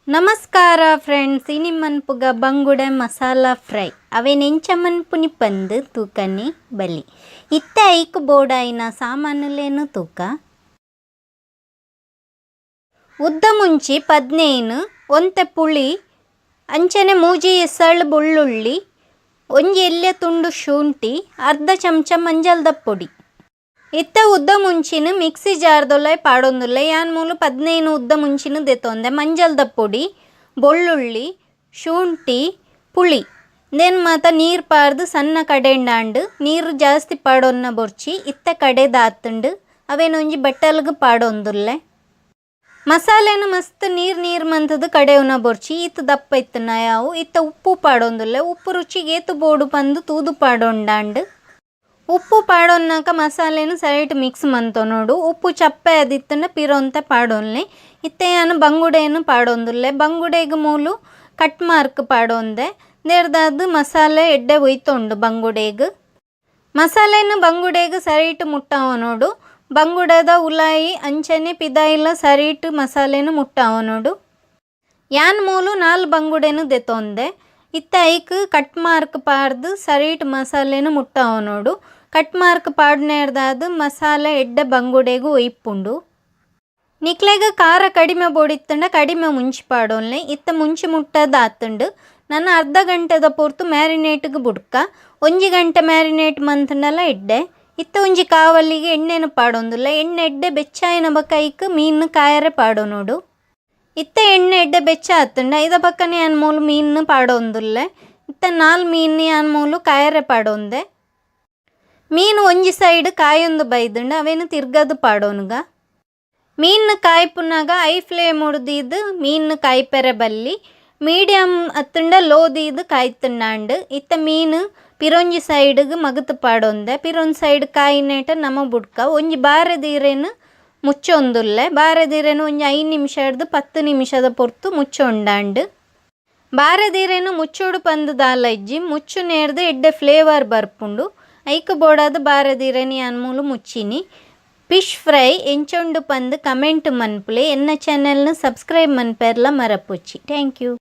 ನಮಸ್ಕಾರ ಫ್ರೆಂಡ್ಸ್, ಇನಿ ಮನ್ಪುಗ ಬಂಗುಡೆ ಮಸಾಲ ಫ್ರೈ. ಅವೇನ್ ಎಂಚ ಮನ್ಪುನಿ ಪಂದ್ ತೂಕನಿ ಬಲಿ. ಇತ್ತೆ ಐಕ್ ಬೋಡಾಯಿನ ಸಾಮಾನುಲೇನು ತೂಕ. ಉದ್ದ ಮುಂಚಿ 15, ಒಂತೆ ಪುಳಿ, ಅಂಚನೆ ಮೂಜಿ ಎಸಳ್ ಬೊಳ್ಳುಳ್ಳಿ, ಒಂಜಿ ಎಲ್ಯ ತುಂಡು ಶುಂಠಿ, ಅರ್ಧ ಚಮಚ ಮಂಜಲ್ದ ಪೊಡಿ. ಇತ್ತೆ ಉದ್ದ ಮುಂಚಿನ ಮಿಕ್ಸಿ ಜಾರ್ದೊಲೈ ಪಾಡೊಂದುಲ್ಲೆ. ಯಾನ್ ಮೂಲು 15 ಉದ್ದ ಮುಂಚಿನ ದೆತೊಂದೆ. ಮಂಜಲ್ದ ಪೊಡಿ, ಬೊಳ್ಳುಳ್ಳಿ, ಶುಂಠಿ, ಪುಳಿ ಉಂದೆನ್ ಮಾತ ನೀರು ಪಾರ್ದು ಸಣ್ಣ ಕಡೆಂಡಾಂಡ್. ನೀರು ಜಾಸ್ತಿ ಪಾಡೊನ್ನ ಬೊರ್ಚಿ. ಇತ್ತೆ ಕಡೆದಾತುಂಡು. ಅವೇನ್ ಒಂಜಿ ಬಟ್ಟಲ್ಗ್ ಪಾಡೊಂದುಲ್ಲೆ. ಮಸಾಲೆನ್ ಮಸ್ತ್ ನೀರು ನೀರು ಮಂತುದು ಕಡೆಯುನ ಬೊರ್ಚಿ. ಈತ್ ದಪ್ಪ ಇತ್ತುನ ಯಾವು. ಇತ್ತೆ ಉಪ್ಪು ಪಾಡೊಂದುಲ್ಲೆ. ಉಪ್ಪು ರುಚಿಗೆ ಏತ್ ಬೋಡು ಪಂದ್ ತೂದು ಪಾಡೊಂಡಾಂಡ್. ಉಪ್ಪು ಪಾಡೊನ್ನಾಕ ಮಸಾಲೆನ್ ಸರಿಟ್ ಮಿಕ್ಸ್ ಮಂತೊನೊಡು. ಉಪ್ಪು ಚಪ್ಪೆ ಆದಿತ್ತುಂಡ ಪಿರೊಂತೆ ಪಾಡೊನ್ಲೆ. ಇತ್ತೆ ಯಾನ್ ಬಂಗುಡೆನ್ ಪಾಡೊಂದುಲ್ಲೆ. ಬಂಗುಡೆಗ್ ಮೂಲು ಕಟ್ ಮಾರ್ಕ್ ಪಾಡೊಂದೆ. ನೆರ್ದಾದ್ ಮಸಾಲೆ ಎಡ್ಡೆ ಒಯ್ತೊಂಡು ಬಂಗುಡೆಗ್. ಮಸಾಲೆನ್ ಬಂಗುಡೆಗ್ ಸರಿಟ್ ಮುಟ್ಟಾವೊನೊಡು. ಬಂಗುಡೆದ ಉಲಾಯಿ ಅಂಚನೆ ಪಿದಾಯಿಲ ಸರಿಟ್ ಮಸಾಲೆನ್ ಮುಟ್ಟಾವೊನೊಡು. ಯಾನ್ ಮೂಲು 4 ಬಂಗುಡೆನ್ ದೆತೊಂದೆ. ಇತ್ತೆ ಐಕ್ ಕಟ್ ಮಾರ್ಕ್ ಪಾರ್ದು ಸರಿಟ್ ಮಸಾಲೆನ್ ಮುಟ್ಟಾವೊನೊಡು. ಕಟ್ ಮಾರ್ಕ್ ಪಾಡ್ನೇರ್ದಾದ್ ಮಸಾಲೆ ಎಡ್ಡೆ ಬಂಗುಡೆಗ್ ಒಯ್ಪುಂಡು. ನಿಕ್ಲೆಗ್ ಖಾರ ಕಡಿಮೆ ಬೋಡಿತ್ತುಂಡ ಕಡಿಮೆ ಮುಂಚಿ ಪಾಡೊನ್ಲೆ. ಇತ್ತೆ ಮುಂಚಿ ಮುಟ್ಟದ ಆತುಂಡು. ನನ ಅರ್ಧ ಗಂಟೆದ ಪೊರ್ತು ಮ್ಯಾರಿನೇಟ್ಗ್ ಬುಡ್ಕ. ಒಂಜಿ ಗಂಟೆ ಮ್ಯಾರಿನೇಟ್ ಮಂತುಂಡಲ ಎಡ್ಡೆ. ಇತ್ತೆ ಒಂಜಿ ಕಾವಲಿಗೆ ಎಣ್ಣೆನು ಪಾಡೊಂದುಲ್ಲೆ. ಎಣ್ಣೆ ಎಡ್ಡೆ ಬೆಚ್ಚಾಯಿನ ಬೊಕ್ಕ ಐಕ್ ಮೀನು ಕಾಯರೆ ಪಾಡೊನೊಡು. ಇತ್ತೆ ಎಣ್ಣೆ ಎಡ್ಡೆ ಬೆಚ್ಚ ಆತುಂಡ. ಐದ ಪಕ್ಕನೆ ಯಾನ್ ಮೂಲು ಮೀನು ಪಾಡೊಂದುಲ್ಲೆ. ಇತ್ತೆ 4 ಮೀನು ಯಾನ್ ಮೂಲು ಕಾಯರೆ ಪಾಡೊಂದೆ. ಮೀನು ಒಂಜಿ ಸೈಡ್ ಕಾಯೊಂದು ಬೈದುಂಡು. ಅವೇನು ತಿರ್ಗದು ಪಾಡೊನುಗ. ಮೀನು ಕಾಯ್ಪುನಾಗ I flame ಉಡ್ದಿದ್ದು ಮೀನು ಕಾಯ್ಪೆರೆ ಬಲ್ಲಿ. ಮೀಡಿಯಂ ಅತ್ತುಂಡ ಲೋ ದೀದ್ ಕಾಯ್ತುಂಡಾಂಡ್. ಇತ್ತೆ ಮೀನು ಪಿರೊಂಜಿ ಸೈಡ್ಗ್ ಮಗುತು ಪಾಡೊಂದೆ. ಪಿರೊಂಜಿ ಸೈಡ್ ಕಾಯಿನೇಟ ನಮ ಬುಡ್ಕ. ಒಂಜಿ ಬಾರೆದೀರೆನ್ ಮುಚ್ಚೊಂದುಲ್ಲೆ. ಬಾರೆದೀರೆನ್ ಒಂಜಿ 5 ನಿಮಿಷಡ್ದು 10 ನಿಮಿಷದ ಪೊರ್ತು ಮುಚ್ಚೊಂಡಾಂಡ್. ಬಾರೆದೀರೆನ್ ಮುಚ್ಚೊಡು ಪಂದ್ ದಾಲ ಇಜ್ಜಿ. ಮುಚ್ಚು ನೇರ್ದು ಎಡ್ಡೆ ಫ್ಲೇವರ್ ಬರ್ಪುಂಡು. ಐಕ್ ಬೋಡಾದ್ ಬಾರೆದೀರೆನ್ ಯಾನ್ ಮೂಲು ಮುಚ್ಚಿನಿ. ಫಿಶ್ ಫ್ರೈ ಎಂಚೊಂಡು ಪಂದ್ ಕಮೆಂಟ್ ಮನ್ಪುಲೆ. ಎನ್ನ ಚಾನೆಲ್ನ ಸಬ್ಸ್ಕ್ರೈಬ್ ಮನ್ಪೆರ್ಲ ಮರಪೊಚ್ಚಿ. Thank you.